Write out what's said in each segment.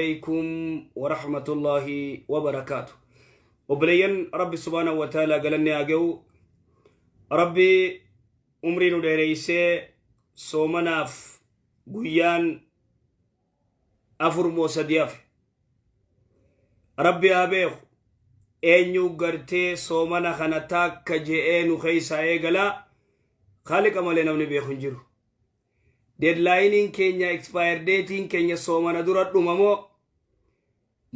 Alaikum wa rahmatullahi wa barakaatu. Obboleeyyan Rabbi subhaanahu wa ta'ala galanni haa ga'u. Rabbi umrii nu dheereysee soomanaaf guyyaan 4 moo 3 hafe. Rabbi haa beeku eenyu gartee soomana kana taakka je'ee nu keessaa eegalaa Khaaliqa malee namni beeku hin jiru. Deadline'n keenya expire date'n keenya soomana dura dhuma moo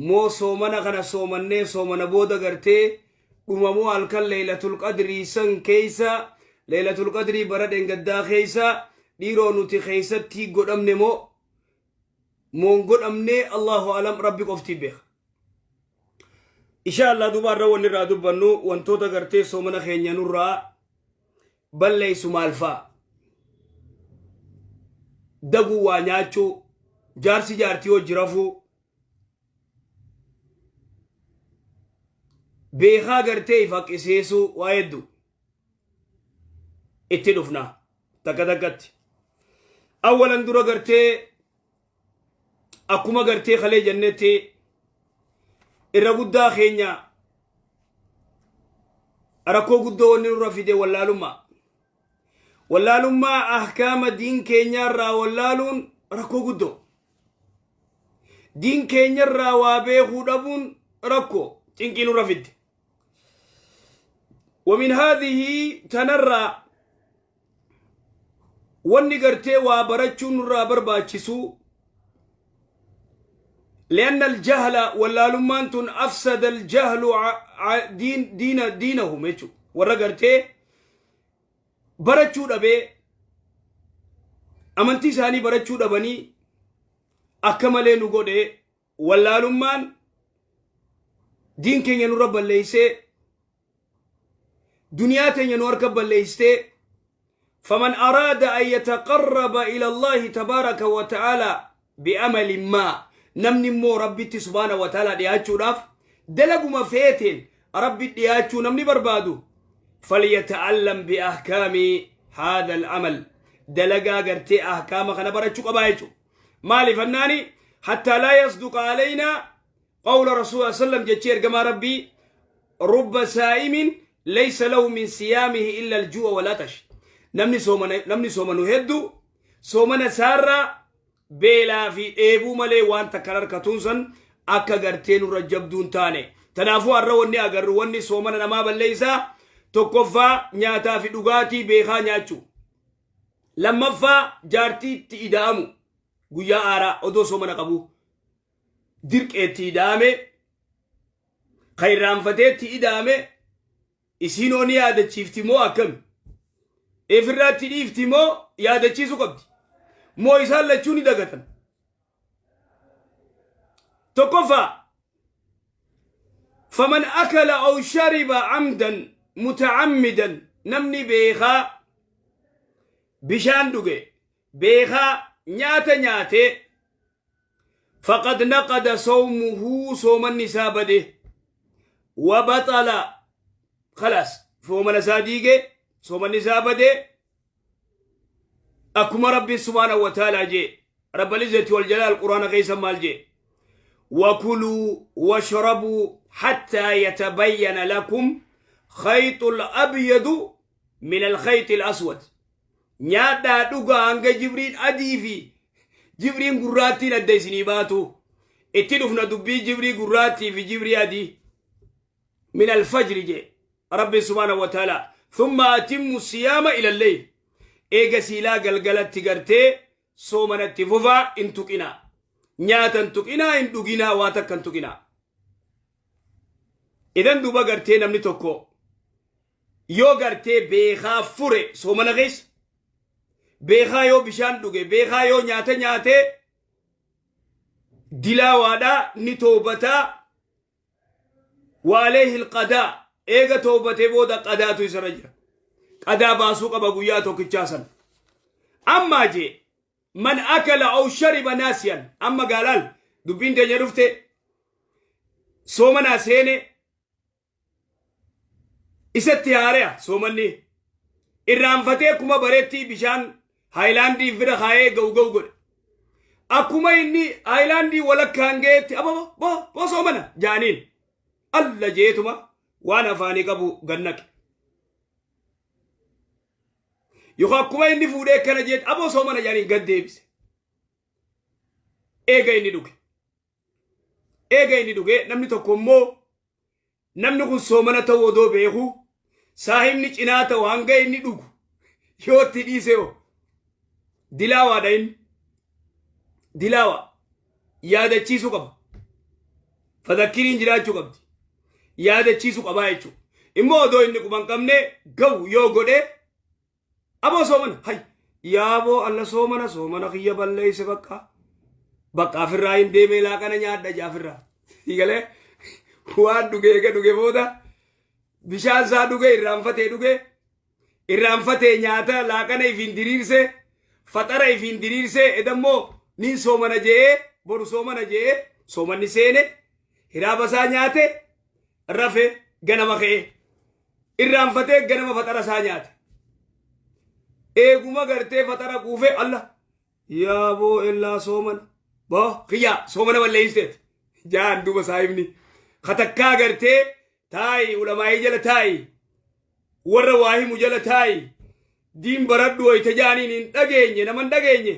moo soomana kana soomannee soomana booda gartee dhuma moo halkan leeylatul qadrii san keessa leeylatul qadrii bara dhengaddaa keessa dhiiroo nuti keessatti godhamne moo moon godhamnee Allahu alam rabbi qofti beeka. Insha Allah duuba irra wanni irraa dubbannu wantoota gartee soomana keenya nurraa balleessu maal fa'a? Daguu waa nyaachuu, jaarsi jaartii hojii rafuu, beekaa gartee if haqqiseessuu waa hedduu itti dhufna takka takkatti. Awwalan dura gartee akkuma gartee kalee jennetti irra guddaa keenya rakkoo guddoo wanni nurra fide wallaalummaa. Wallaalummaa ahkaama diin keenyaarraa wallaaluun rakkoo guddoo. Diin keenyarraa waa beekuu dhabuun rakkoo cinqii nurra fidde. ومن هذه تنرى Wanni gartee waa barachuun nurraa barbaachisu lianna aljahla wallaalummaan tun afsada aljahlu diin diina diinahum jechu warra gartee barachuu dhabee amantii isaanii barachuu dhabanii akka malee nu godhe wallaalummaan diin keenya nurra balleeysee duniyaa teenya nu harka balleeysitee. Faman araada an yataqarraba ila Allaahi tabaaraka wa ta'aalaa bi'amalin maa, namni immoo Rabbitti subhaana wa ta'aalaa dhiyaachuudhaaf dalaguma feeteen Rabbi dhiyaachuu namni barbaadu, falyata'allam bi'ahkaami haadha al'amal, dalagaa gartee ahkaama kana barachuu qabaa jechuudha. Maaliif annaani hattaa laa yasduqa alaynaa qawla rasuula sallam, jechii ergamaa Rabbii, rubba saa'imin laysa lahu min siyaamihi illa alju'a wal atash. Namni soomana, namni soomanu hedduu soomana isaarraa beelaa fi dheebuu malee waan takka harkatuun san akka gartee nurra jabduun taane. Tanaafuu har'a wanni agarru wanni soomana namaa balleessaa tokkoffaa nyaataa fi dhugaatii beekaa nyaachuu, lammaffaa jaartii itti ida'amu guyyaa aaraa odoo soomana qabu dirqeetti ida'ame kan irraanfateetti ida'ame isiinoo ni yaadachiifti moo akkami ifirraatti dhiifti moo yaadachiisuu qabdi moo isaan lachuu ni dagatan? Tokkoffaa, faman akala aw shariba amdan muta'ammidan, namni beekaa bishaan dhuge, beekaa nyaata nyaatee, faqad naqada sawmuhu, soomanni isaa bade, wa baxala khalaas, soomana isaa diige, soomanni isaa bade. Akkuma Rabbi subhaanahu wa ta'aalaa jee, rabbal izzati wal jalaal Quraana keessa maal jee? Wakuluu washrabuu hattaa yatabayyana lakum khayxul abyadu min alkhayxil aswad. Nyaadhaa dhugaa hanga jibriin adii fi jibriin gurraattiin adda isinii baatu. Itti dhufna dubbii jibrii gurraattii fi jibrii adii. Min alfajri jee Rabbi subhaanahu wa ta'ala, thumma atimmu siyaama ila lleyl, eega siilaa galgalatti gartee soomanatti fufaa, hin tuqinaa, nyaata hin tuqinaa, hin dhuginaa, waa takka hin tuqinaa. Idan duuba gartee namni tokko yoo gartee beekaa fure soomana keessa, beekaa yoo bishaan dhuge, beekaa yoo nyaata nyaatee, dilaawaadhaa ni toobataa waaleehi qadaa. Eega toobatee booda qadaatu isarra jira, qadaa baasuu qaba guyyaa tokkichaa san. Ammaa jee man akala aw shariba naasiyan, amma gaalaal dubbiin teenya dhufte, soomanaa seene, isatti haare'a soomanni, irraanfatee akkuma bareetti bishaan haayilaandii bira kaayee ga'u ga'u godhe. Akkuma inni aayilaandii walakkaan ga'etti ababo boo boo soomana jaaniin alla jeetuma waan afaanii qabu gannaqe. Yookaan akkuma inni fuudhee akkana jeetti aboo soomana jaaniin gad deebise. Eega inni dhuge. Eega inni dhuge namni tokko immoo namni kun soomana ta'uu odoo beeku saahibni cinaa ta'u hanga inni dhugu yoo itti dhiise hoo dilaawaadha inni dilaawa yaadachiisuu qaba fadakkiriin jiraachuu qabdi yaadachiisuu qabaa jechuudha immoo odoo inni quban qabne ga'u yoo godhe aboo soomana hay yaaboo alla soomana soomana kiyya balleeyse bakka bakka afirraa hin deemee laaqana nyaadha jaafirraa galee waan dhuge eega dhuge booda bishaan isaa dhuge irraanfatee dhuge irraanfatee nyaata laaqana ifiin diriirse faxara ifiin diriirse edammoo nin soomana je'ee boru soomana je'ee soomanni seene hiraaba isaa nyaate rafe ganama ka'ee irraanfatee ganama faxara isaa nyaate. Eeguma gartee faxara quufee alla yaaboo ellaa soomana boo kiyyaa soomana balleeyyisteet jaan duuba saahibni katakkaa gartee taa'i ulamaa'ii jala taa'i warra waa himu jala taa'i diin baradhu wayita jaaniin hin dhageenye nama hin dhageenye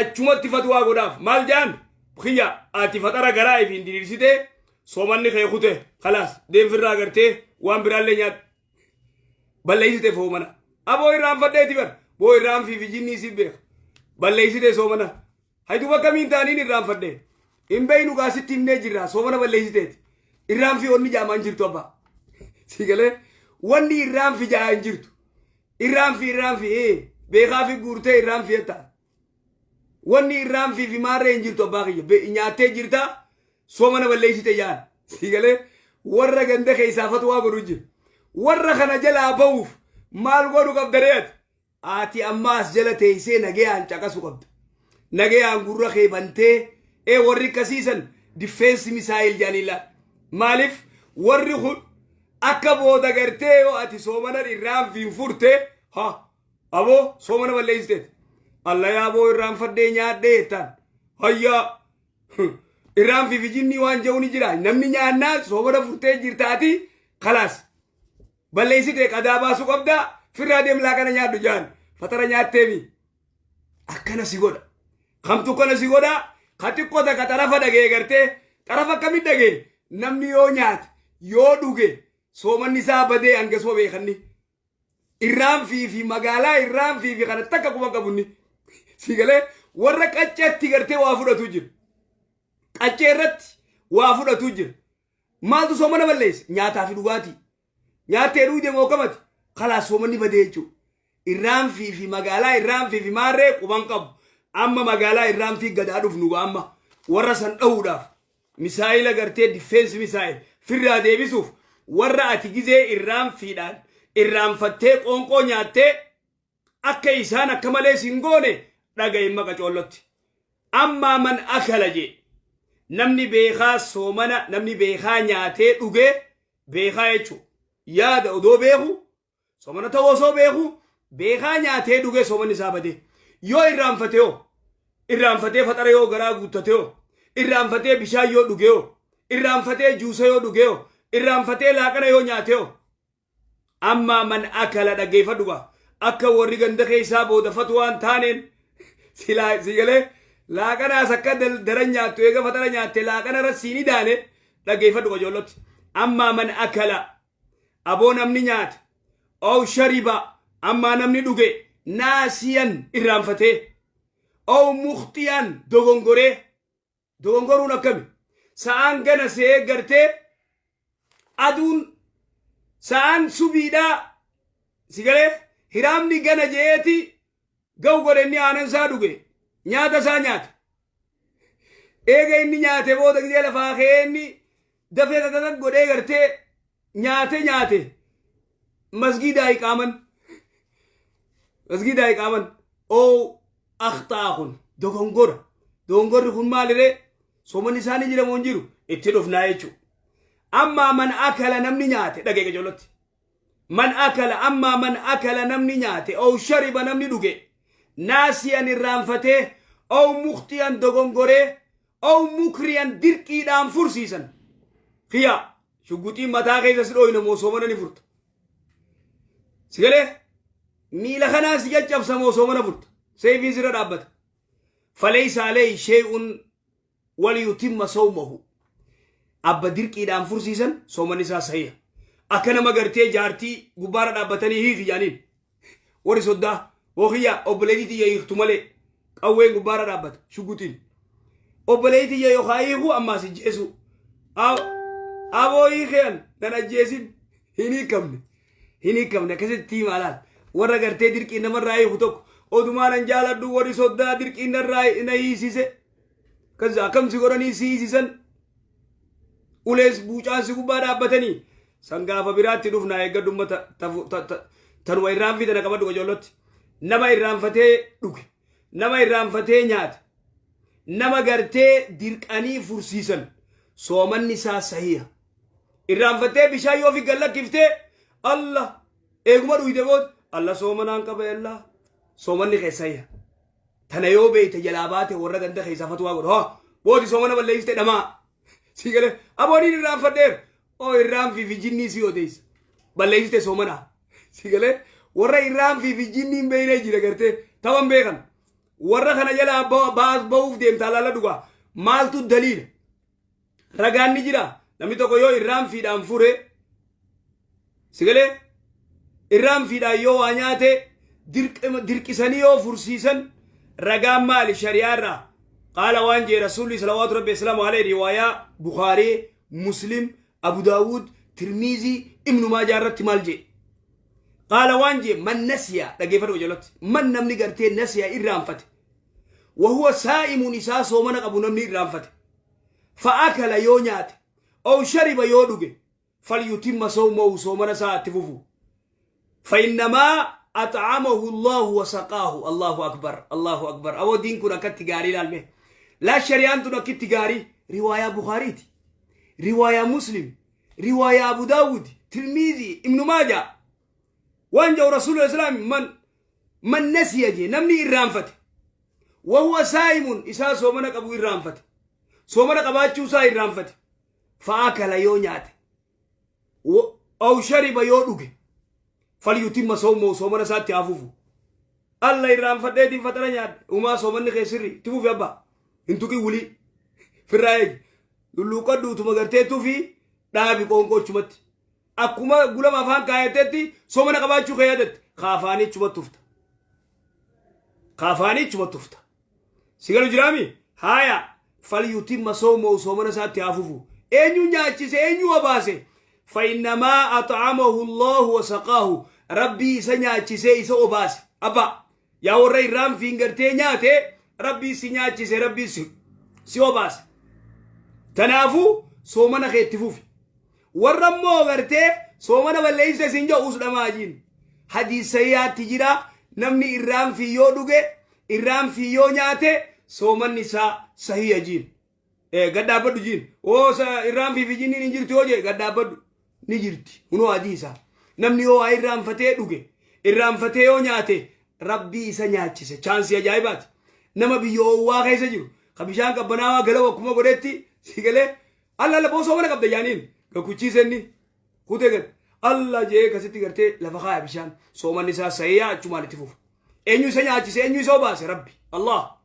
achumatti fatwaa godhaaf maal jaan kiyya ati faxara garaa ifiin diriirsitee soomanni kee kute kalaas deemfirraa gartee waan biraallee nyaadhu balleessite soomana aboo irraanfadheeti bar boo irraanfii fi jinnii si beeka balleessite soomana haydu bakka miin taaniin irraanfadhe hin beeynu gaa sitti himnee jirra soomana balleessiteeti irraanfii onni jaamaan jirtu abbaa si galee wanni irraanfi jaa hin jirtu irraanfi irraanfi beekaa fi guurtee irraanfi jetta wanni irraanfii fi maarree hin jirtu abbaa kiyya nyaattee jirta soomana balleessite jaan si galee warra ganda keessaa fatwaa godhu jira warra kana jalaa ba'uuf maal godhu qabda ree ati ati amma as jala teessee nagayaan caqasu qabda nagayaan gurra kee bantee ee warri akkasiisan defense missile jaanii laal maaliif warri kun akka booda gartee yoo ati soomana irraanfiin furte ha aboo soomana balleessiteet alla yaaboo irraanfadhee nyaadhee jettaan hayyaa irraanfii fi jinnii waan jedhu ni jira namni nyaannaa soomana furtee jirtaati kalaas balleessite qadaa baasuu qabdaa firraa deemlaa kana nyaadhu jaan fatara nyaatteemi akkana si godha kamtu kana si godha ka xiqqoo takka xarafa dhagee gartee xarafa akkamit dhagee namni yoo nyaate yoo dhuge soomanni isaa badee hangasuma beekanni irraanfii fi magaalaa irraanfii fi kana takka quba qabunni si galee warra qacceetti gartee waa fudhatu jira qaccee irratti waa fudhatu jira maaltu soomana balleessa nyaataa fi dhugaatii nyaattee dhugdee moo kamati kalaas soomanni badee jechuudha irraanfii fi magaalaa irraanfii fi maarree quban qabu amma magaalaa irraanfii gadaa dhufnu amma warra san dhahuudhaaf misaayila gartee defense missile firraa deebisuuf warra ati gizee irraanfiidhaan irraanfattee qoonqoo nyaattee akka isaan akka malee sin goone dhaga'i maqa coollotti. Ammaa man akala jee namni beekaa soomana namni beekaa nyaatee dhugee beekaa jechuun yaada odoo beeku soomana ta'uu osoo beeku beekaa nyaatee dhugee soomanni isaa badee yoo irraanfate hoo irraanfatee faxara yoo garaa guuttate hoo irraanfatee bishaan yoo dhuge hoo irraanfatee juusa yoo dhuge hoo irraanfatee laaqana yoo nyaate hoo ammaa man akala dhaggeeffadhu gaa akka warri ganda keessaa booda fatwaan taaneen silaa si galee laaqanaas akka daran nyaattu eega faxara nyaatte laaqana irra siin idaane dhaggeeffadhu qajoollotti ammaa man akala aboo namni nyaate ow shariba ammaa namni dhuge naasiyan irraanfatee ow mukhtiyan dogongoree dogongoruun akkami sa'aan gana se'ee gartee aduun sa'aan subiidhaa si galee hiraamni gana je'eeti ga'u godhe inni aanan isaa dhuge nyaata isaa nyaate eega inni nyaate booda gizee lafaa ka'ee inni dafee kakakak godhee gartee nyaate nyaate masgiidaa iqaaman masgiidaa iqaaman oo akhtaa kun dogongora dogongorri kun maaliree soomanni isaanii jira moo hin jiru itti dhufnaa jechuudha ammaa man akala namni nyaate dhagee qajeellotti man akala ammaa man akala namni nyaate oo shariba namni dhuge naasiyan irraanfatee Aw mukhtiyan dogongoree, aw mukriyan dirqiidhaan fursiisan. Kiyya shugguxiin mataa keessa si dhooyna moo soomana ni furta? Si galee miila kanaan si caccabsa moo soomana furta? Seefiin sirra dhaabbata. Faleysa alayhi shay'un waliyutimma sawmahu. Abba dirqiidhaan fursiisan soomanni isaa sahiha. Akka nama gartee jaartii gubbaarra dhaabbatanii hiiki jaaniin. Warri soddaa hoo kiyya obboleettii tiyya hiiktu malee qawween gubbaarra dhaabbata shuguxiin. Obboleettii tiyya yookaan hiiku ammaas ijjeessu. Aboo hiikean nan ajjeesin hin hiikamne. Hin hiikamne akkasitti himaa laal. Warra gartee dirqiin namarraa hiiku tokko odumaa nan jaaladhu warri soddaa dirqiin narraa na hiisise. Kaza akkam si godhanii si hiisisan ulees buucaan si gubbaa dhaabbatanii san gaafa biraatti dhufnaa eeggadhu ummata tanuma irraanfii tana qabadhu qajoollotti. Nama irraanfatee dhuge, nama irraanfatee nyaate, nama gartee dirqanii fursiisan soomanni isaa sahiha. Irraanfattee bishaan yoo fi gallakkiftee Allah eeguma dhuyde booda Allah soomanaan qaba yallaa soomanni kee sahiha. Tana yoo beeyte jalaa baate warra ganda keessaa fatwaa godhu. Haa boodi soomana balleessite dhamaa. Si galee abooniin irraanfadheer. Oo irraanfii fi jinnii si odeessa. Balleessite soomana. Si galee warra irraanfii fi jinnii hin beeknee jira gartee taban beekan. Warra kana jalaa bahuuf deemtaa laala dhugaa. Maaltu daliila? Ragaan ni jira. Namni tokko yoo irraanfiidhaan fure si galee irraanfiidhaan yoo waa nyaate dirqisanii yoo fursiisan ragaan maali shari'aa irraa? Qaala waan jee rasuulli salawaatu rabbi islaamu alayhi riwaayaa Bukaarii, Muslim, Abu Daawud, Tirmiizii, Ibnu Maajaa irratti maal jee? Qaala waan jee man nasiya dhaggeeffadhu jalatti man namni gartee nasiya irraanfate wahuwa saa'imuun isaa soomana qabu namni irraanfate fa'akala yoo nyaate ow shariba yoo dhuge falyutimma sawmahu soomana isaa itti fufu فإنما أطعمه الله وسقاه. الله أكبر، الله أكبر. أو دين كنا كتجاري لالمه لا شريان تنا كتجاري. رواية بخاري، رواية مسلم، رواية أبو داود، ترمذي، ابن ماجه. وان جو رسول الله السلام من نسي جي نمني إرانفت وهو صائم إسا صومنا قبو إرانفت صومنا قباتشو سا إرانفت فأكل يو نيات أو شرب يو دوغي فليتم صومه صومنا ساتي أفوفو. الله إرانفت دي فترة نيات وما صومني خسري تفوف يابا انتو ولي في الرأي lulluuqadhu utuma gartee tufi dhaabi qoonqoochumatti akkuma gulama afaan kaayatetti soomana qabaachuu kee yaadatte kaafaanii chuma tufta, kaafaanii chuma tufta. Si galu jiraami? Haaya falyutimma sawmahu soomana isaatti haa fufu. Eenyu nyaachise? Eenyu obaase? فإنما أطعمه الله وسقاه. Rabbii isa nyaachisee isa obaase. Abba yaa warra irraan fiingartee nyaate rabbii si nyaachise, rabbii si obaase. Tanaafuu soomana kee itti fufi. Warra immoo gartee soomana balleessite siin jedhu us dhamaajiin. Hadiis sayyaatti jira namni irraan fi yoo dhuge irraan fi yoo nyaate soomanni isaa sahiya jiin. Gad dhaabbadhu jiin. Oo irraan fi jinniin hin jirtu yoo jee gad dhaabbadhu ni jirti. Kunoo hadiisa. Namni yoo waa irraanfatee dhuge irraanfatee yoo nyaate rabbii isa nyaachise. Chaansii ajaa'ibaati. Nama biyya oowwaa keessa jiru ka bishaan qabbanaawaa galawu akkuma godhetti si galee alla alla boo soomana qabda jaaniin gakuchiisenni kutee gad alla jee akkasitti gartee lafa kaaya bishaan soomanni isaa sahiyaa achumaan itti fufa. Eenyu isa nyaachise? Eenyu isa obaase? Rabbi Allah.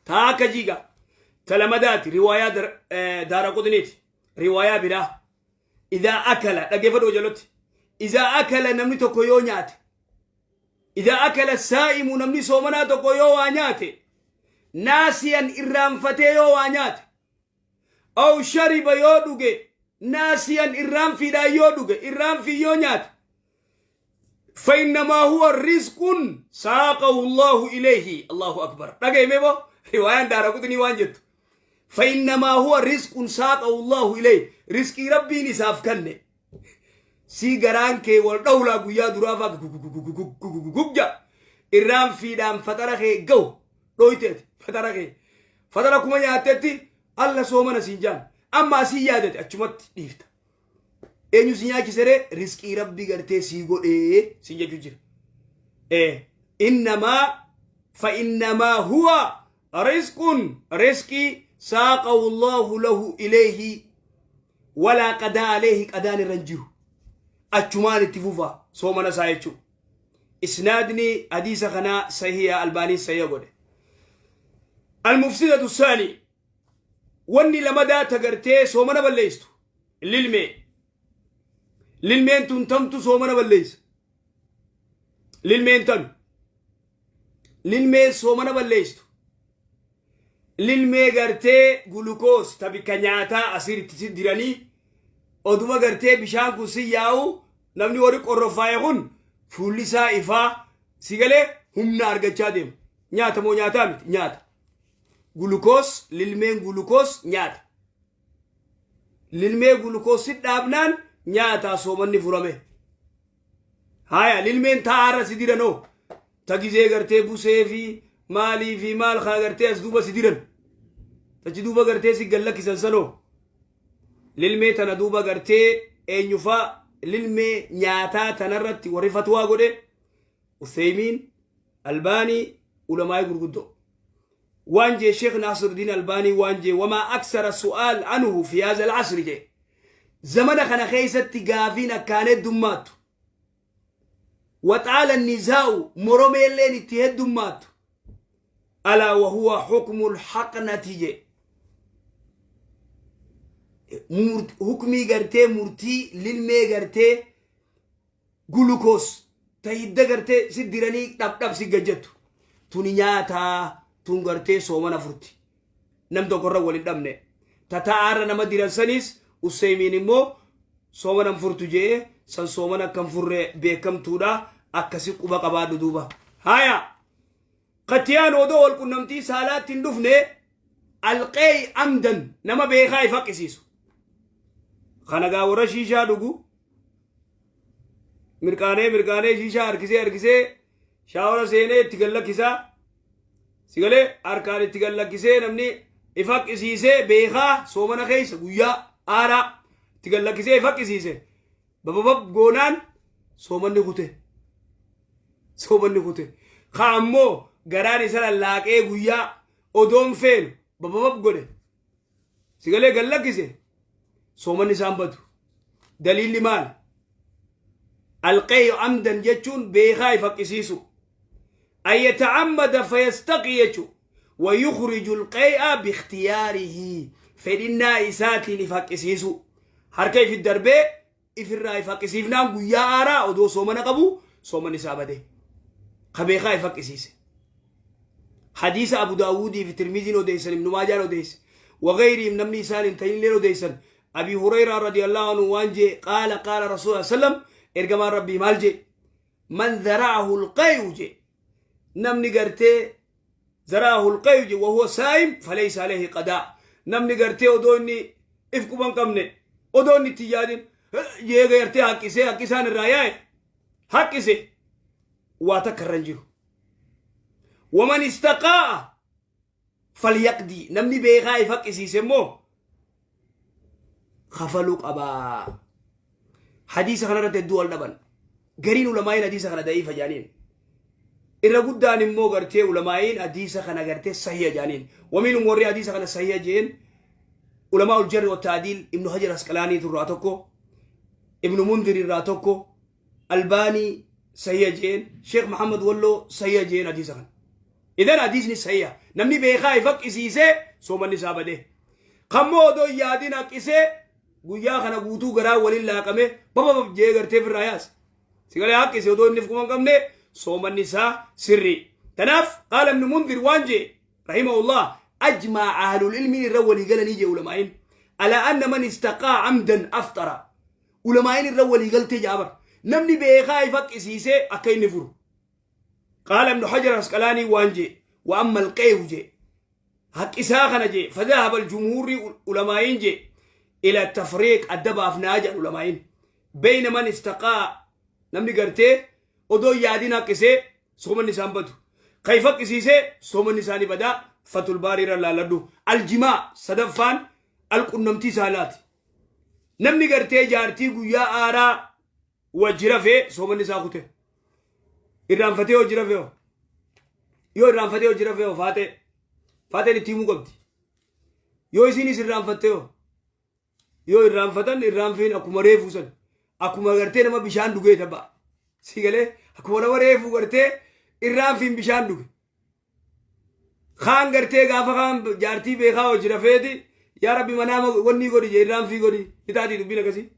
Taa akka jiiga talamadaati riwaayaa daara qudniiti riwaayaa biraa idaa akala dhaggeeffadhu jalatti idaa akala namni tokko yoo nyaate idaa akala saa'imu namni soomanaa tokko yoo waa nyaate naasiyan irraanfatee yoo waa nyaate aw shariba yoo dhuge naasiyan irraanfiidhaan yoo dhuge irraanfii yoo nyaate فإنما هو رزق ساقه الله إليه. الله أكبر. dhaga'e mee boo riwaayaan daara qutnii waan jettu فإنما هو رزق ساقه الله إليه. Rizqii rabbiin isaaf kanne. Si garaan kee wal dhawlaa guyyaa duraa faa gugja irraan fiidhaan fatara kee gahu dhooyteeti fatara kee fatara kuma nyaattetti alla soomana siin jaan amma asii yaadate achumatti dhiifta. Eenyu si nyaachise ree? Rizqii rabbii gartee sii godhee siin jechuu jira. Innamaa فإنما هو Rizqun rizqii saaqahu Allahu lahu ilayhi walaa qadaa alayhi, qadaan irra hin jiru, achumaan itti fufa soomana isaa jechuudha. Isnaadni hadiisa kanaa sahiha, Albaanii sahiha godhe. Almufsidatu saani, wanni lamadaa tagartee soomana balleessu lilmee. Lilmeen tun tamtu soomana balleessa? Lilmeen tami? Lilmeen soomana balleessitu lilmee gartee gulukoos ta bikka nyaataa asiritti si diranii, oduma gartee bishaan kun si yaa'u, namni warri qorroffaa'e kun fuulli isaa ifaa si galee humna argachaa deema. Nyaata moo nyaataa miti? Nyaata. Gulukoos, lilmeen gulukoos nyaata. Lilmee gulukoos si dhaabnaan nyaataa, soomanni furame. Haya, lilmeen taa'aarra si diranoo, ta gizee gartee busee fi maalii fi maal kaa gartee as duuba si diran, tachi duuba gartee si gallakkisan sanoo? Lilmee tana duuba gartee eenyufaa? Lilmee nyaataa tanarratti warri fatwaa godhe Uthaymiin, Albaanii, ulamaa'ii gurguddoo. Waan jee Sheekh Naasiruddin Albaanii, waan jee: "Wamaa aksara su'aal anhu fi haadha al-asri," jee. Zamana kana keessatti gaafiin akkaan heddummaattu. Waxaala nizaa'u, moromeelleen itti heddummaattu. Alaa wahuwa hukmul haqnati jee. Hukmii gartee murtii lilmee gartee gulukoos ta hidda gartee si diranii dhabdhab si gajjattu tuni nyaataa, tun gartee soomana furti. Nam tokkorra wal hin dhabne. Ta ta'aarra nama diran saniis Useymiin immoo soomana hin furtu jee. San soomana akka hin furre beekamtuudha, akkasi quba qabaadhu duuba. Haya, qattiyaan odoo wal qunnamtii saalaatti hin dhufne alqeey amdan, nama beekaa ifaqqisiisu kana gaa warra shiishaa dhugu mirqaanee mirqaanee shiishaa harkisee harkisee shaawara seenee itti gallakkisaa sigalee harkaan itti gallakkisee, namni ifaqqisiisee beekaa soomana keessa guyyaa aaraa itti gallakkisee ifaqqisiise bababab goonaan soomanni kute, soomanni kute. Ka ammoo garaan isa lallaaqee guyyaa odoon feenu bababab godhe sigalee gallakkise, soomanni isaan badu. Daliilli maal? Alqeeyo amdan jechuun beekaa ifaqqisiisu, an yatacammada fayastaqi jechu, ويخرج القيء باختياره, fedhinnaa isaatiin ifaqqisiisu, harka ifi darbee ifirraa ifaqqisiifnaan guyyaa aaraa odoo soomana qabu soomanni isaa bade, ka beekaa ifaqqisiise. Hadiisa Abu Daawudii fi Tirmiziin odeessan, Ibnu Maajaan odeesse, وغيرهم, namni isaan hin ta'inilleen odeessan. Abi Hurayraa رضي الله عنه waan jee: قال قال رسول الله سلم, ergamaan Rabbii maal jee? من ذرعه القيء jee, namni gartee ذرعه القيء jee وهو صائم فليس عليه قضاء. Namni gartee odoo inni if quban qabne, odoo inni itti yaadin jee gartee haqqisee, haqqisaan irraa yaa'e, haqqise, waa takka irra hin jiru. ومن استقاء فليقض, namni beekaa if haqqisiise immoo kafaluu qabaa. Hadiisa kanarratti hedduu wal dhaban. Gariin ulamaa'iin hadiisa kana da'iifa jaaniin, irra guddaan immoo gartee ulamaa'iin hadiisa kana gartee sahiha jaaniin. ومنهم, warri hadiisa kana sahiha jeen علماء الجرح والتعديل, Ibnu Hajar Asqalaaniitu irraa tokko, Ibnu Mundir irraa tokko, Albaanii sahiha jeen, Sheekh Muhammad Walloo sahiha jeen hadiisa kana. Idan hadiisni sahiha, namni beekaa if haqqisiisee soomanni isaa badee. Kammoo odoo yaadin haqqisee, guyyaa kana guutuu garaa waliin laaqame bababab jee gartee firraa yaase sigalee haqqise odoo inni kuma hin qabne, soomanni isaa sirrii. Tanaaf قال Ibnu Mundir waan jee رحمه الله: أجمع أهل العلم, irra walii galanii jee ulamaa'in, على أن من استقاء عمدا أفطر. Ulamaa'in irra walii galtee jaabar, namni beekaa if haqqisiisee akka inni furu. قال ابن حجر العسقلاني waan jee: وأما القيء jee, haqqisaa kana jee, فذهب الجمهور, ulamaa'iin jee, إلى التفريق, adda baafnaa jedhan ulamaa'iin, بين من استقاء, namni gartee odoo yaadin haqqisee soomanni isaan badu, ka if haqqisiisee soomanni isaanii badaa. Fatul Baarii irra laalladhu. الجماع, sadaffaan alqunnamtii saalaati. Namni gartee jaartii guyyaa aaraa wajji rafee soomanni isaa kute. Irraanfatee hojii rafee hoo? Yoo irraanfatee hojii rafee hoo? Faatee Faateen itti himuu qabdi. Yoo isiinis irraanfatte hoo? Yoo irraanfatan irraanfiin akkuma reefuu san. Akkuma gartee nama bishaan dhugee taba'a. Si galee akkuma nama reefuu gartee irraanfiin bishaan dhuge. Kaan gartee gaafa kaan jaartii beekaa hojii rafeeti yaa rabbi manaa wanni godhi jee irraanfii godhi ni taati dubbiin akkasii.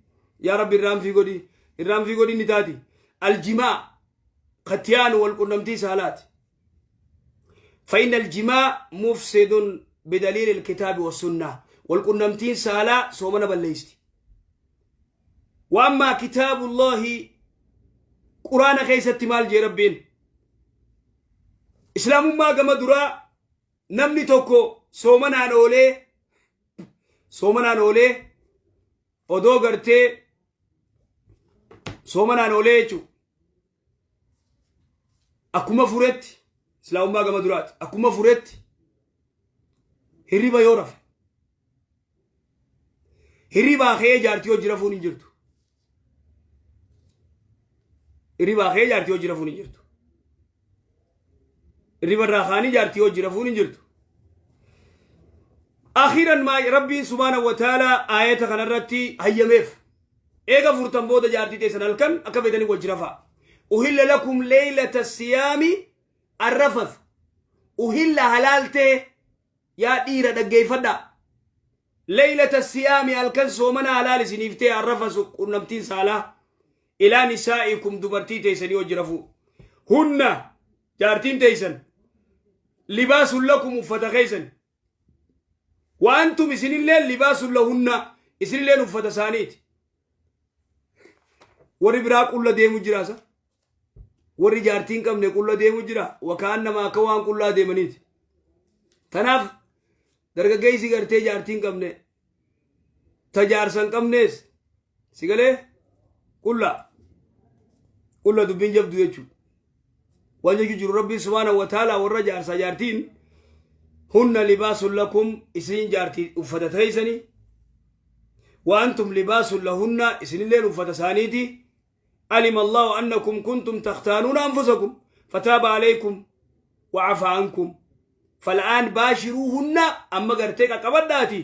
Yaa rabbi irraanfii godhi irraanfii godhi ni taati. Aljimaa kattiyaanu wal qunnamtii saalaati. فإن الجماع مفسد بدليل الكتاب والسنة والقنمتين سالا صومنا بليستي وأما كتاب الله قرآن كيست مال جي ربين إسلام ما قم درا نمني توكو صومنا نولي صومنا نولي odoo gartee soomanaan oolee jechuudha. Akkuma furetti islaamummaa gama duraati. Akkuma furetti hirriba yoo rafe hirribaa ka'ee jaartii hojii rafuun hin jirtu. Hirribaa ka'ee jaartii hojii rafuun hin jirtu. Hirriba irraa kaanii jaartii hojii rafuun hin jirtu. Akhiiran maa Rabbiin subhaanahu wa ta'ala aayata kanarratti hayyameef. Eega furtan booda jaartii teessan halkan akka feetanii wajji rafaa. Uhilla lakum leeylata siyaami arrafath. Uhilla halaaltee yaa dhiira dhaggeeffadhaa. Leeylata siyaami halkan soomana halaal isiniif ta'e arrafasu qunnamtiin saalaa. Ilaa nisaa'ikum dubartii teessanii wajji rafuu. Hunna jaartiin teessan libaasun lakum uffata keessan. Waantum isinilleen libaasun lahunna isinilleen uffata isaaniiti. Warri biraa qulla deemu jira sa. Warri jaartii hin qabne qulla deemu jira. Wakaan nama akka waan qullaa deemaniiti. Tanaaf dargaggeessi gartee jaartii hin qabne ta jaarsa hin qabnees si galee qulla qulla dubbiin jabdu jechuudha. Waan jechuu jiru Rabbiin subhaanahu wa ta'ala warra jaarsaa jaartiin hunna libaasun lakum isin jaartii uffata teessanii wa antum libaasun lahunna isinilleen uffata isaaniiti alima Allahu annakum kuntum takhtaanuuna anfusakum fataaba alaykum wa afa ankum fal'aan baashiruuhunna amma gartee qaqqabadhaati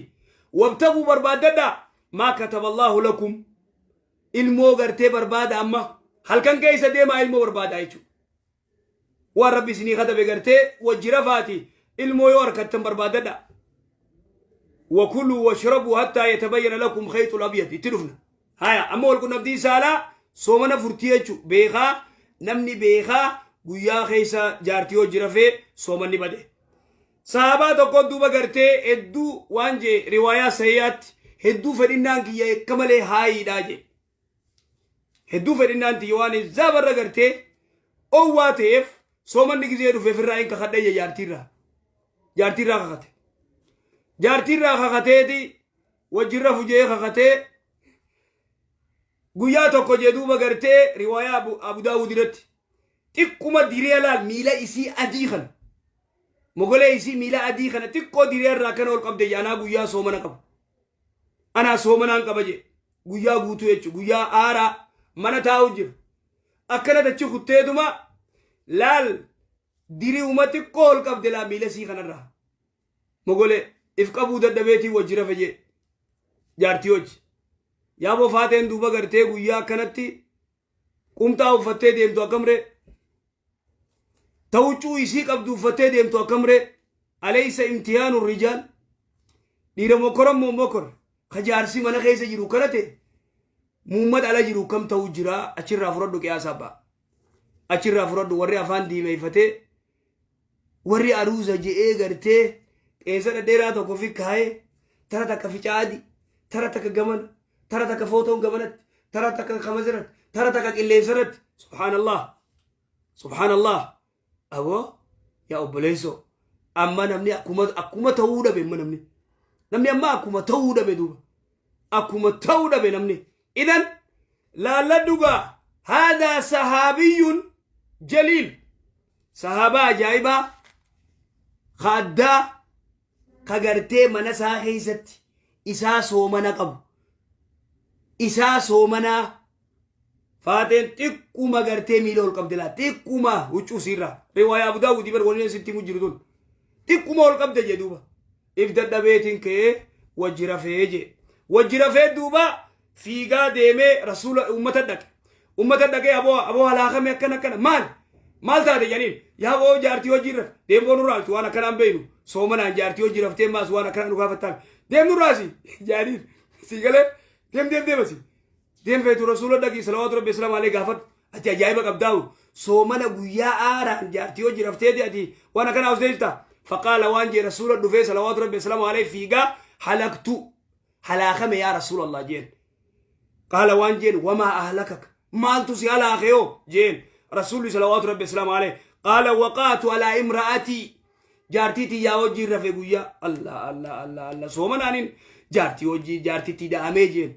wabtaguu barbaaddadhaa maa kataba Allahu lakum ilmoo gartee barbaada amma halkan keessa deemaa ilmoo barbaada jechuudha. Waan rabbi isinii katabe gartee wajji rafaati ilmoo yoo harkattan barbaadadha. Wakuluu washrabuu hattaa yatabayyana lakum khayxul abyad itti dhufna. Haya amma wal qunnamtiin saalaa soomana furtii jechuudha. Beekaa namni beekaa guyyaa keessa jaartii hojii rafee soomanni bade. Sahaabaa tokko duuba gartee hedduu waan jee riwaayaa sahihaatti hedduu fedhinnaan kiyya akka malee haayiidhaa jee. Hedduu fedhinnaan tiyya waan zaabarra gartee owwaa ta'eef soomanni gizee dhufeef irraa hin kakadhe jee jaartiirraa. Jaartiirraa kakate. Jaartiirraa kakateeti wajjin rafu jee kakatee guyyaa tokko jee duuba gartee riwaayaa Abu Daawud irratti xiqquma diree laal miila isii adii kana mogolee isii miila adii kana xiqqoo diree irraa kana ol qabde jee anaa guyyaa soomana qaba anaa soomanaan qaba jee guyyaa guutuu jechuun guyyaa aaraa mana taa'u jira akkana dachi kutteetuma laal diriuma xiqqoo ol qabde laa miila isii kanarraa mogolee if qabuu dadhabeetii wajji rafe jee jaartii hojii yaaboo faateen duuba gartee guyyaa akkanatti qumxaa uffattee deemtu akkam ree ta huccuu isii qabdu uffattee deemtu akkam ree alaysa imtihaanu rijaal dhiira mokoran moo mokor ka jaarsi mana keessa jiru kana ta'e muummata ala jiru kam ta'u jira achirraa fudhadhu qiyaasa abbaa achirraa fudhadhu warri afaan diimeeffatee warri aruuza je'ee gartee qeensa dhadheeraa tokko fi kaayee tara takka ficaa adii tara takka gamana tara takka footoon gamanatti tara takka kamasirratti tara takka qilleensarratti subhaanallah subhaanallah aboo yaa obboleessoo amma namni akkuma akkuma ta'uu dhabe amma namni namni amma akkuma ta'uu dhabe duuba akkuma ta'uu dhabe namni idan laalladhu gaa haadaa sahaabiyyun jaliil sahaabaa ajaa'ibaa ka addaa ka gartee mana isaa keessatti isaa soomana qabu isaa soomanaa faateen xiqquma gartee miila ol qabdi laa xiqquma huccuu siirraa riwaayaa Abu Daawud bar waliin sitti himu jiru tun Xiqquma ol qabde jee duuba. If dadhabeetiin ka'ee wajji rafee jee. Wajji rafee duuba fiigaa deemee rasuula ummata dhaqe. Ummata dhaqee, "Aboo, aboo, halaakame, akkana akkana, maal maal taate?" jedhaniin. "Yaa boo, jaartii hojii rafe. Deem boo, nurraa altu, waan akkanaan beeynu. Soomanaan jaartii hojii raftee maas waan akkanaa nu gaafattaan. Deem nurraasi," jaaniin. Si galee? "Deem, deem, deem asi. Deem feetu rasuula dhaqii, salawaatu rabbi islaam alee, gaafadhu. Ati ajaa'iba qabdaa'u. Soomana guyyaa aaraan jaartii hojii rafteeti ati waan akkanaa of deebifta." Faqaala, waan jee rasuula dhufee, salawaatu rabbi islaam alee, fiigaa, "Halaktu, halaakame yaa rasuulallah," jeen. Qaala, waan jeen, "Wamaa ahlakaka? Maaltu si halaake yoo?" jeen rasuulli, salawaatu rabbi islaam alee. Qaala, "Waqaatu alaa imra'atii, jaartii tiyyaa wajjiin rafe guyyaa." Allah, Allah, Allah, Allah! Soomanaanin jaartii wajjii jaartitti da'amee jeen.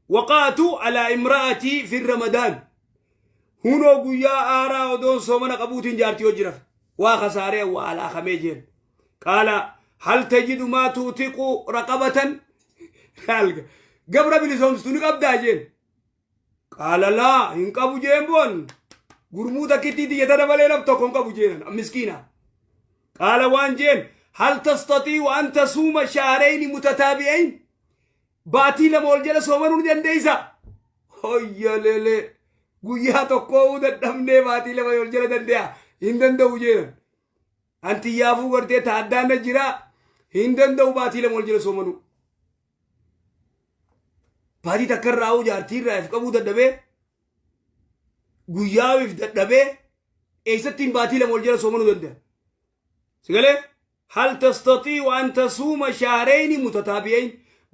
"Waqaatu alaa imra'atii fi ramadaan, hunoo guyyaa aaraa odoon soomana qabuutiin jaartii hojii rafe, waa kasaaree, waa halaakamee," jeen. Qaala, "Hal tajidu maa tuutiqu raqabatan? Gabra bilisoomsitu ni qabdaa?" jeen. Qaala, "Laa, hin qabu," jeen. "Boon gurmuu takkittii tiyyatana malee nam tokko hin qabu," jeen, miskiina. Qaala, waan jeen, "Hal tastatii'u an tasuuma shahrayni mutataabi'ayn? Baatii 2 ol jala soomanuu ni dandeeysa?" Hoyyalele, guyyaa tokkoo dadhabnee baatii 2 ol jala dande'a? "Hin danda'u," jeenan. "Antiyyaafuu gartee taaddaana jira, hin danda'u baatii 2 ol jala soomanuu." Baatii takka irraa jaartii irraa if qabuu dadhabee, guyyaa if dadhabee, eessattiin baatii 2 ol jala soomanuu danda'a? Sigalee? "Hal tastatii'u an tasuuma shahrayni mutataabi'ayn?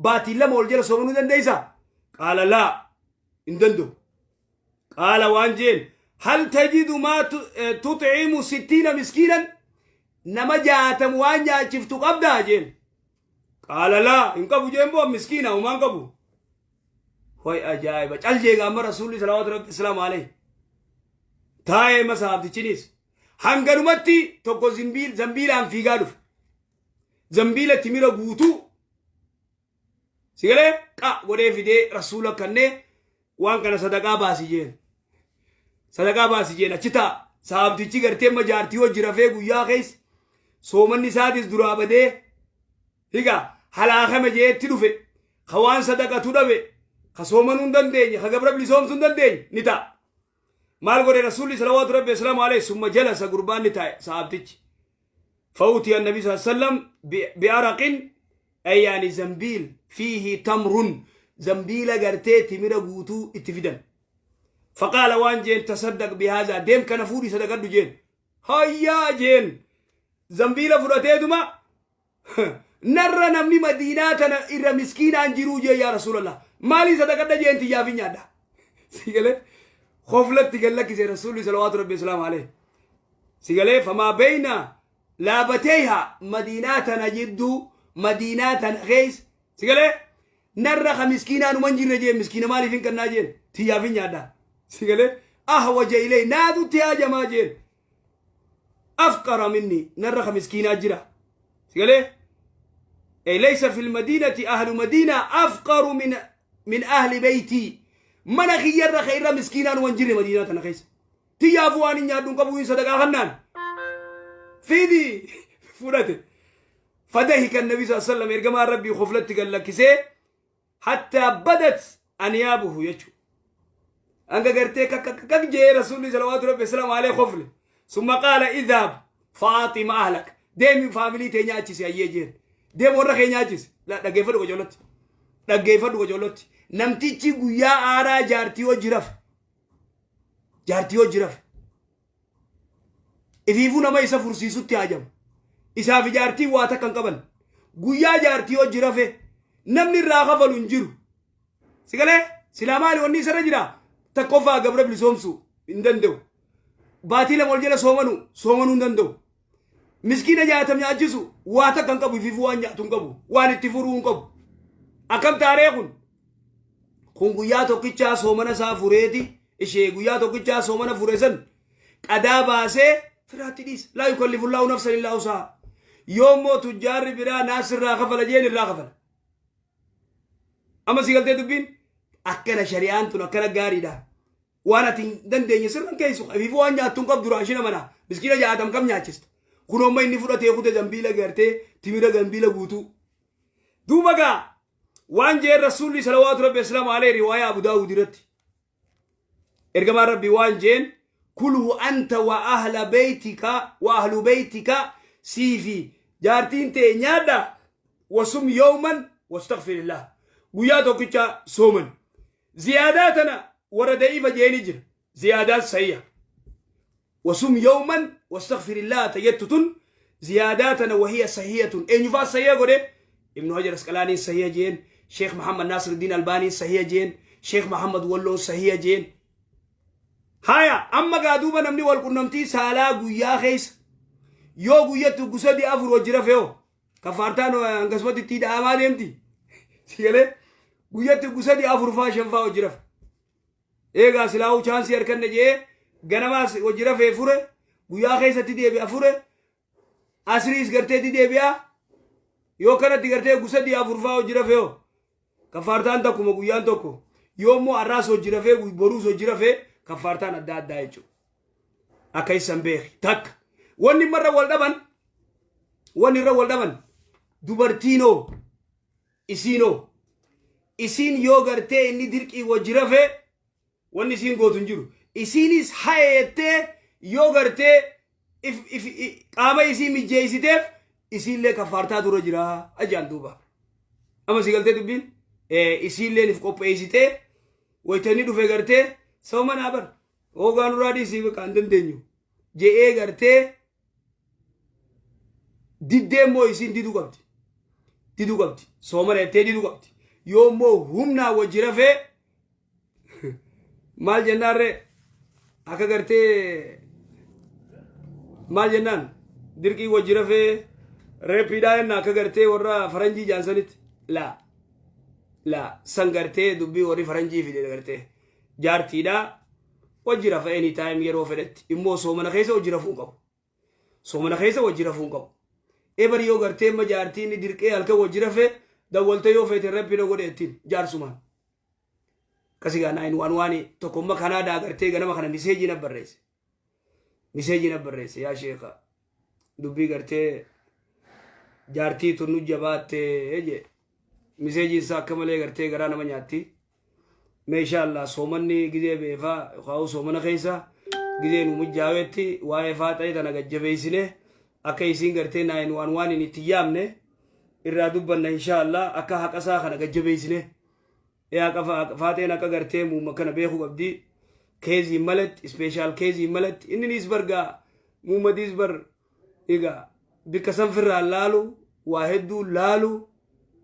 Baatii 2 ol jala soomanuu dandeeysa?" Qaala, "Laa, hin danda'u." Qaala, waan jeen, "Hal tajidu maa tutcimu 60 miskiinan? Nama 60 waan nyaachiftu qabdaa?" jeen. Qaala, "Laa, hin qabu," jeen. "Boo miskiina, humaan qabu." Way ajaa'iba! Cal jeega amma rasuulli, salawaatu rabbi islaamu alayhi, taa'ee masaaftichinis hanganumatti tokko zambiilaan fiigaa dhufe. Zambiila timira guutuu, sigalee, qa godhee fidee rasuula kannee, "Waan kana sadaqaa baasi," jeen. "Sadaqaa baasi," jeen. Achi ta'a saabtichi gartee amma jaartii hojii rafee guyyaa keessa soomanni isaatis duraa badee, higa halaakame jeetti dhufe. Ka waan sadaqatu dhabe, ka soomanuu hin dandeenye, ka gabra bilisoomsuu hin dandeenye ni ta'a. Maal godhe rasuulli, salawaatu rabbi wasalaamu alayhi? Summa jalasa, gurbaan ni taa'e saabtichi. فأتي النبي صلى الله عليه وسلم بعرق، أي يعني زنبيل، فيه تمر. زنبيل قرتي تمر قوتو اتفدا. فقال، وان جين، "تصدق بهذا، ديم كان فوري صدقة جين." هيا جين، زنبيل فرتي دما، "Narra namni madiinaa tana irra miskiinaan jiruu," jee, "yaa rasuulallah, maalii sadaqadha?" jeen. "Tiyyaaf hin nyaadha." Sigalee? Khoflatti gallakkise rasuulli, salawaatu rabbi wasalaamu alayhi. Sigalee? Famaa beeyna laabateeha madiinaa tana jidduu, madiinaa tana keessa, sigalee, narra ka miskiinaa numan jirre jeen. "Miskiina maaliif hin kannaa?" jeen. "Tiyyaaf hin nyaadha." Sigalee? "Ahwaja ilay, naatutti haajamaa," jeen. "Afqara minni, narra ka miskiinaa jira?" Sigalee? "ليس في المدينة أهل مدينة أفقر من أهل بيتي." Mana kiyyarra ka irra miskiinaan wan jirre madiinaa tana keessa. "Tiyyaafu waan hin nyaadhu hin qabu, hin sadaqaa kannaan fidi." Fudhate. فضحك النبي صلى الله عليه وسلم، ergamaan rabbii khoflatti gallakkisee، حتى بدت أنيابه jechu hanga gartee kakkak jee rasuulli, salawaatu rabbi wasalaamu alayhi, khofle. ثم قال، "اذهب فأطعم أهلك." "Deemi, family tee nyaachisi." "Ayyee," jeen. "Deem, warra kee nyaachisi." Dhaggeeffadhu qojollotti, dhaggeeffadhu qojollotti. Namtichi guyyaa aaraa jaartii hojii rafe, jaartii hojii rafe, ifiifuu nama isa fursiisutti haajama. Isaaf jaartii waa takka hin qaban. Guyyaa jaartii hojii rafe namni irraa kafalu hin jiru. Sigalee? Silaa maali wanni isarra jira? Tokkoffaa, gabra bilisoomsuu hin danda'u. Baatii 2 ol jala soomanu soomanuu hin danda'u. Miskiina 60 nyaachisu waa takka hin qabu. Ifiifuu waan nyaatu hin qabu, waan itti furuu hin qabu. Akkam taaree kun? Kun guyyaa tokkichaa soomana isaa fureeti ishee guyyaa tokkichaa soomana fure san qadaa baasee firaatti dhiisa. لا يكلف الله نفسا إلا وسعها. Yoommoo tujjaarri biraa naas irraa kafala jeen, irraa kafala. Amma si galtee dubbiin? Akkana shari'aan tun akkana gaariidha. Waan ati hin dandeenye sirran keessu. Ifiifuu waan nyaattu hin qabdu, raashina mana miskiina 60 kam nyaachista? Kunoomma inni fudhatee kute zambiila gartee timira zambiila guutuu. Duuba gaa waan jeen Rasuulli salawaatu rabbi aslaamu alayhi riwaayaa Abu Daawud irratti. Ergamaan Rabbii waan jeen, kulhu anta wa ahla beeytika wa ahlu beeytika, siifi jaartiin tee nyaadha, wasum yawman wastaghfirillah, guyyaa tokkicha sooman. Ziyaadaa tana warra da'iifa jeeni jira. Ziyaadaan sahiha. Wasum yawman wastaghfirillah tajettu tun ziyaadaa tana wahiya sahiyatun. Eenyufaa sahiha godhe? Ibnu Hajar Asqalaaniin sahiha jeen, Sheekh Muhammad Nasiruddin Albaaniin sahiha jeen, Sheekh Muhammad Walloon sahiha jeen. Haya, amma gaa duuba namni wal qunnamtii saalaa guyyaa keessa yoo guyyatti gusadi afur wajji rafee hoo kafaartaan hangasumatti itti dha'amaa deemti. Sigalee guyyatti gusadi afur faa shan faa wajji rafe. Eegaa silaa'uu chaansii harkanne jee ganamaas wajji rafee fure, guyyaa keessatti deebi'a fure, asriis garteetti deebi'a. Yoo kanatti gartee gusadii afur faa wajji rafee hoo kafaartaan takkuma guyyaan tokko. Yoo immoo har'aas hojii rafee boruus hojii rafee kafaartaan adda addaa jechuudha. Akka isan beeki takka. Wanni irra wal dhaban, wanni irra wal dhaban dubartiinoo isiinoo isiin yoo gartee inni dirqii wajji rafee wanni isiin gootu hin jiru. Isiinis hayeettee yoo gartee if qaama isii mijjeessiteef isiillee kafaartaa dura jira ajaan duuba. Amma si galtee dubbiin isiilleen if qopheessitee wayita inni dhufe gartee sababa naa bar hoogaa nurraa dhiisii bakka hin dandeenyu je'ee gartee diddee immoo isiin diduu qabdi. Diduu qabdi. Soomana jettee diduu qabdi. Yoo immoo humnaa wajji rafee maal jennaarree? Akka gartee maal jennaan, dirqii wajji rafee reepiidhaa jenna akka gartee warra faranjii jaansanitti. Laa laa, san gartee dubbii warri faranjii fide. Gartee jaartiidhaa wajji rafa anytime yeroo fedhetti. Immoo soomana keessa wajji rafuu hin qabu. Soomana keessa wajji rafuu hin qabu. Ebar yoo gartee amma jaartii inni dirqee halkan wajji rafee dawwalte yoo feete rabbi na godhe ittiin jaarsumaan. Akkasii gaa nine one one tokkomma Kanaadaa gartee ganama kana message na barreesse. Message na barreesse, yaa sheeka, dubbii gartee jaartii tun nu jabaattee jee. Messageiin isaa akka malee gartee garaa nama nyaatti. Meeshaa Allah soomanni gizee beefaa yookaan soomana keessa gizee nu mijjaawetti waa'ee faaxee tana gajjabeessine akka isiin gartee nine one one hin itti yaamne irraa dubbanna insha Allah, akka haqa isaa kana gajjabeessine. Yaa faaxeen akka gartee muumma kana beekuu qabdi. Caseiin malatti, special caseiin malatti inni niis bargaa muummadiis bar egaa bikka san firraan laalu waa hedduu laalu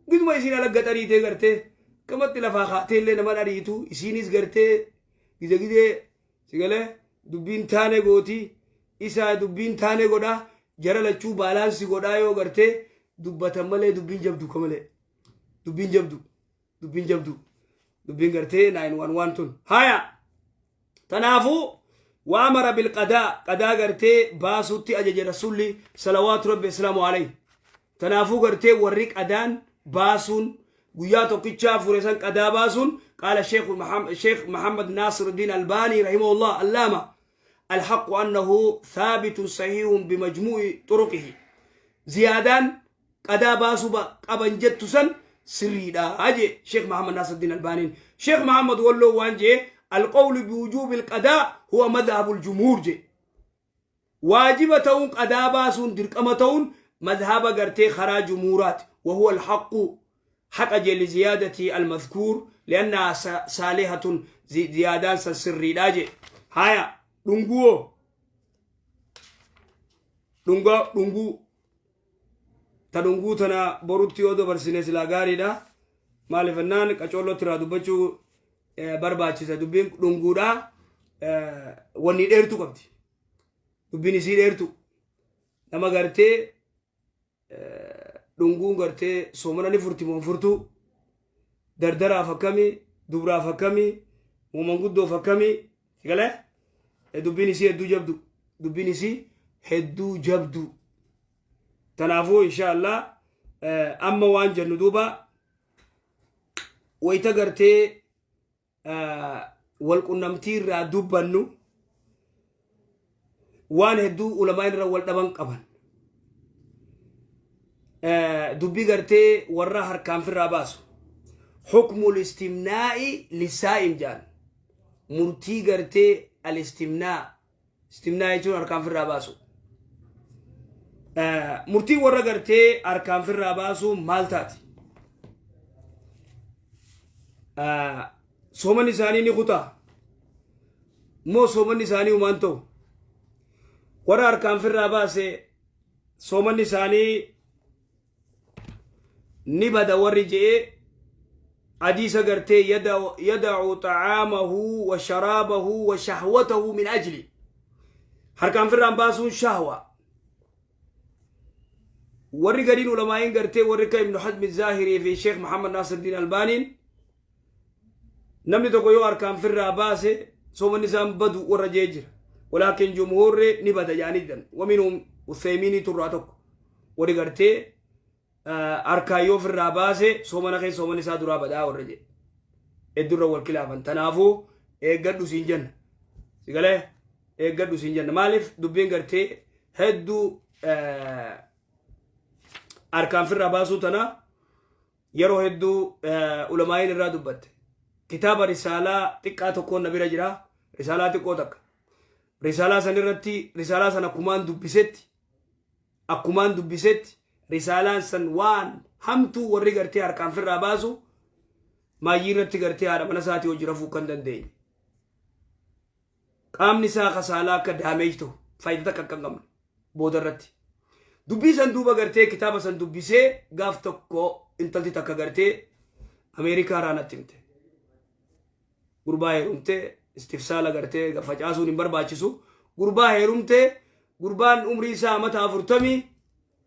giduma isiin ala gaxariitee gartee kamatti lafaa kaatee illee nama dhariitu. Isiinis gartee gide gidee sigalee dubbiin taane gooti, isaa dubbiin taane godhaa, jara lachuu balance godhaa yoo gartee dubbatan malee dubbiin jabdu ka malee dubbiin jabdu, dubbiin jabdu, dubbiin gartee nine one one tun. Haya, tanaafuu وأمر بالقضاء, qadaa gartee baasutti ajaje Rasulli salawaatu rabbi islaamu alayhi. Tanaafuu gartee warri qadaan baasuun guyyaa tokkichaa fure san qadaa baasuun, قال شيخ محمد ناصر الدين الباني رحمه الله علامة: الحق أنه ثابت صحيح بمجموع طرقه. زيادان qadaa baasuu qaban jettu san sirriidha aje Sheekh Muhammad Nasiruddin Albaaniin. Sheekh Muhammad Walloo waan jee: القول بوجوب القضاء هو مذهب الجمهور je. Waajiba ta'uun, qadaa baasuun dirqama ta'uun madhaba gartee karaa jumhuuraati. وهو الحق, haqa je, لزيادة المذكور لأنها صالحة, ziyaadaan san sirriidha je. Haya, dhunguwoo dhunga dhunguu ta dhunguu tana borutti yoo dabarsine silaa gaariidha. Maaliif jennaan qacoollotti irraa dubbachuu barbaachisa. Dubbiin dhunguudha wanni dheertu qabdi. Dubbiin isii dheertu. Nama gartee dhunguun gartee soomana ni furti moo furtuu, dardaraaf akkamii, dubraaf akkamii, muumanguddoof akkamii galee, dubbiin isii hedduu jabdu, dubbiin isii hedduu jabdu. Tanaafuu insha Allah amma waan jennu duuba wayita gartee wal qunnamtii irraa dubbannu waan hedduu ulamaa irra wal dhaban qaban. Dubbii gartee warra harkaan firraa baasu. Hukmul istimnaa'i lissaa'im jaan. Murtii gartee al-istimnaa. Istimnaa jechuun harkaan firraa baasu. Murtii warra gartee harkaan firraa baasu maal taati? Soomanni isaanii ni kutaa? Moo soomanni isaanii humaan ta'u? Warra harkaan firraa baase soomanni isaanii ni bada warri je'e hadiisa gartee yada'u xa'aamahu wa sharaabahu wa shahwatahu min ajli harkaan firraan baasuun shahwa. Warri gadiin ulamaa'iin gartee warri akka Ibnu Hazmi Zaahirii fi Sheekh Muhammad Naasirdiin Albaaniin namni tokko yoo harkaan firraa baase soomanni isaan badu warra jee jira. Walaakin jumhuurri ni bada jaanii didan. Waminhum Uthaymiinii turraa tokko. Warri gartee harkaan yoo firraa baase soomana keessa soomanni isaa duraa badaa warra jee. Heddurra wal kilaafan. Tanaafuu eeggadhu siin jenna. Sigalee eeggadhu siin jenna. Maaliif dubbiin gartee hedduu harkaan firraa baasuu tana yeroo hedduu ulamaa'iin irraa dubbatte. Kitaaba risaalaa xiqqaa tokkoon na bira jira. Risaalaa xiqqoo takka. Risaalaa san irratti risaalaa san akkumaan dubbisetti akkumaan dubbisetti risaalaan san waan hamtuu warri gartee harkaan firraa baasu maayyii irratti gartee haadha mana isaatii hojii rafuu kan dandeenye. Qaamni isaa kasaalaa akka daameej ta'u faayidaa takka akka hin qabne booda irratti. Dubbii san duuba gartee kitaaba san dubbisee gaaf tokko intalti takka gartee Ameerikaa irraa natti himte. Gurbaa heerumtee istifsaala gartee facaasuun hin barbaachisu. Gurbaa heerumtee gurbaan umrii isaa amata 40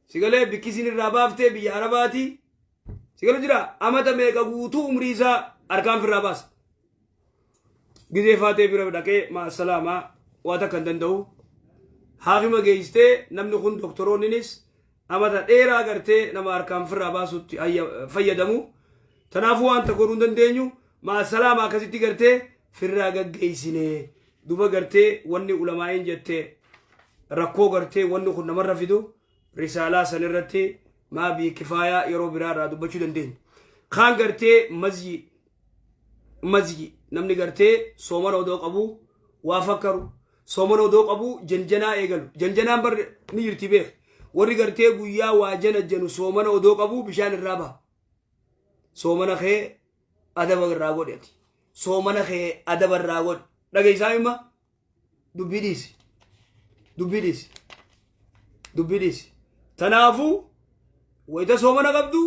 sigalee bikkisiin irraa baaftee biyya Arabaati. Sigalee jira amata meeqa guutuu umrii isaa harkaan firraa baasa. Gizee faatee bira dhaqee ma'asalaamaa waa takka hin danda'u. Haakima geessitee namni kun doktoroonninis amata dheeraa gartee nama harkaan firraa baasutti fayyadamu. Tanaafuu waan takka godhuu hin dandeenyu ma'asalaamaa akkasitti gartee firraa gaggeessine. Duba gartee wanni ulamaa'iin jette rakkoo gartee wanni kun namarra fidu risaalaa san irratti maa bii kifaayaa yeroo biraa irraa dubbachuu dandeenya. Kaan gartee mazyii mazyi namni gartee soomana odoo qabu waa fakkaru soomana odoo qabu janjanaa eegalu janjanaan bar ni jirti beek warri gartee guyyaa waa janajjanu soomana odoo qabu bishaan irraa baha soomana kee adaba irraa godhi ati soomana kee adaba irraa godhi dhageessaa hima dubbii dhiisi dubbii dhiisi dubbii dhiisi tanaafuu wayita soomana qabdu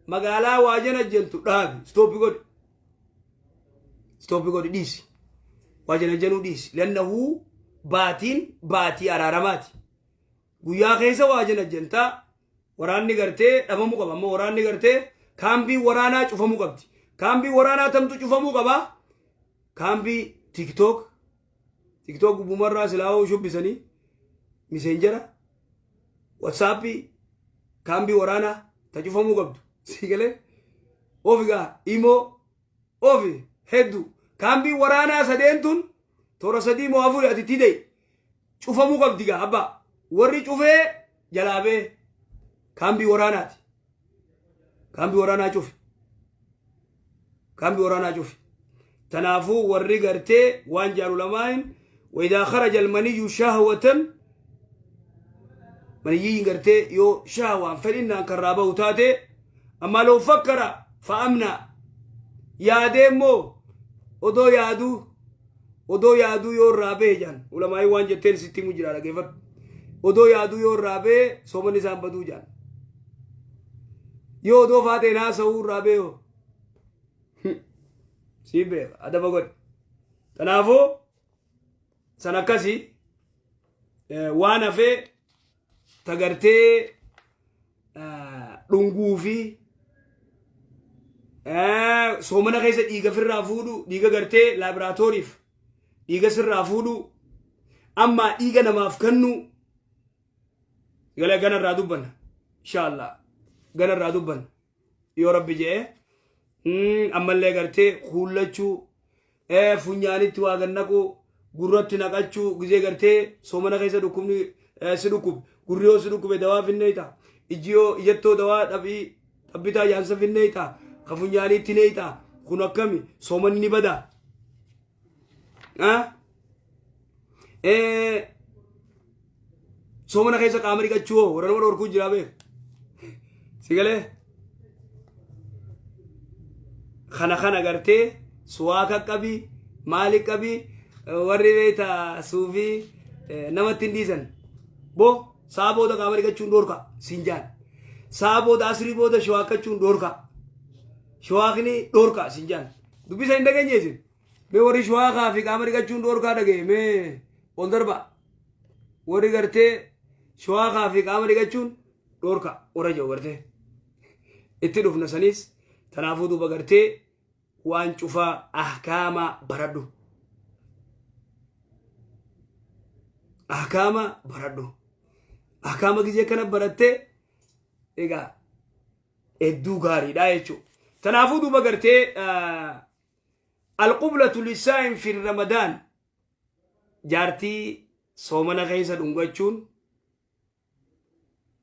magaalaa waa janajjantu dhaabi stop godhi stop godhi dhiisi waa janajjanuu dhiisi lannahu baatiin baatii araaramaati guyyaa keessa waa janajjantaa waraanni gartee dhabamuu qaba amma waraanni gartee kaambii waraanaa cufamuu qabdi kaambii waraanaa tamtu cufamuu qaba kaambii TikTok TikTok gubbumarraa silaa'oo shubbisanii Messenger WhatsApp kaambii waraanaa ta cufamuu qabdu sii galee ofi gaa imo ofi hedduu kaambii waraanaa sadeen tun toora sadii moo afur ati tidee cufamuu qabdi gaa abbaa warri cufee jalaa bee kaambii waraanaati kaambii waraanaa cufe kaambii waraanaa cufe tanaafuu warri gartee waan jaalu lamaan waidaa kharaja almaniyyu shahwatan maniyyiin gartee yoo shahwaan fedhinnaan karraa bahu taate ammaa loo fakkara fa'amna yaadee immoo odoo yaaduu odoo yaaduu yoo irraa bahe jaan ulamaa'ii waan jetteen sitti himu jira dhageeffadhu odoo yaaduu yoo irraa bahe soomanni isaan baduu jaan yoo odoo faateen haasa'uu irraa bahe hoo sii beeka adaba godhi kanaafuu san akkasii waan hafee tagartee dhunguu fi soomana keessa dhiiga firraa fuudhu dhiiga gartee laaboraatooriif dhiiga sirraa fuudhu amma dhiiga namaaf kennu gala gana irraa dubbanna insha Allah gana irraa dubbanna yoo rabbi je'e ammallee gartee kuullachuu funyaanitti waa gannaquu gurratti naqachuu gizee gartee soomana keessa dhukkubni si dhukkube gurri yoo si dhukkube dawaa finneeta Ijji yoo ijattoo dawaa dhabii xabbitaa jaansa finneeyxa ka funyaaniitti neeyxa kun akkami soomanni ni bada. Soomana keessa qaama dhiqachuu hoo warra nama dhorkuu jira beek. Si galee kana kana gartee suwaaka qabi maali qabi warri beekta suufii namatti hin dhiisan. Boo saa booda qaama dhiqachuun dhorka siin jaan. Saa booda asrii booda shuwaakachuun dhorka. Shuwaakni dhorka siin jaan. Dubbisa hin dhageenye isin. Mee warri shuwaakaa fi qaama dhiqachuun dhorkaa dhagaye mee ol darbaa. Warri gartee shuwaakaa fi qaama dhiqachuun dhorka warra jiru gartee. Itti dhufna saniis tanaafuu duuba gartee waan cufaa ahkaama baradhu. Ahkaama baradhu. Ahkaama gizee kana barattee egaa hedduu gaariidha jechuudha. Tanaafuu duuba gartee alqublatu lisaa'in fi ramadaan jaartii soomana keessa dhungachuun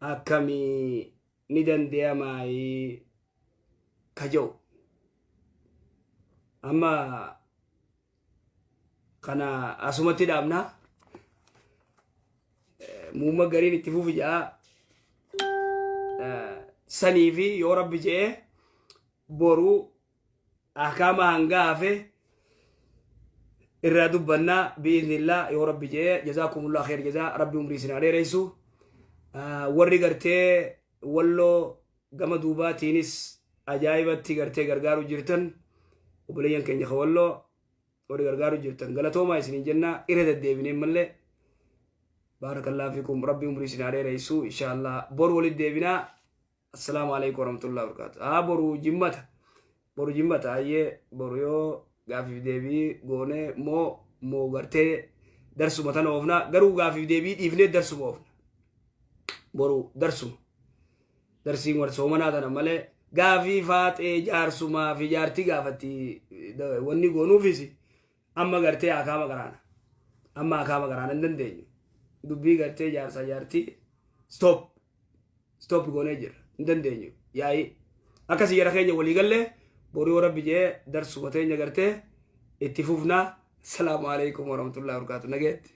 akkamii ni danda'amaayii ka jedhu amma kana asumatti dhaabna muumma gariin itti fufi ja'a sanii fi yoo rabbi je'e boru ahkaama hangaa hafe irraa dubbannaa bi'iznillah yoo rabbi je'e. Jazaakumullah kheer jazaa, rabbi umrii isin haa dheeressu. Warri gartee walloo gama duubaatiinis ajaa'ibatti gartee gargaaru jirtan, obboleeyyan keenya ka walloo warri gargaaru jirtan, galatoomaa isiniin jenna irra deddeebineen mallee. Baarakallahu fikum, rabbi umrii isin haa dheeressu. Inshallah boru walitti deebinaa. Assalaamu alaikum warahmatullahi wabarakatuh. Haa, boru jimmata, boru jimmata. Ayyee, boru yoo gaafiif deebii goone moo gartee darsuma tana oofna, garuu gaafiif deebii dhiifnee darsuma oofna. Boru darsuma darsiin war soomanaa tana malee gaafii faaxee jaarsumaa fi jaartii gaafatti wanni goonuufis amma gartee akaama qaraana, amma akaama qaraana hin dandeenyu. Dubbii gartee jaarsaa jaartii stop stop goonee jirra, hin dandeenyu. Yaa'ii akkasii jara keenya walii gallee boru yoo rabbi jee darsuma teenya gartee itti fufnaa. Salaamu alaikum warahmatullahi wabarakatuh, nageetti.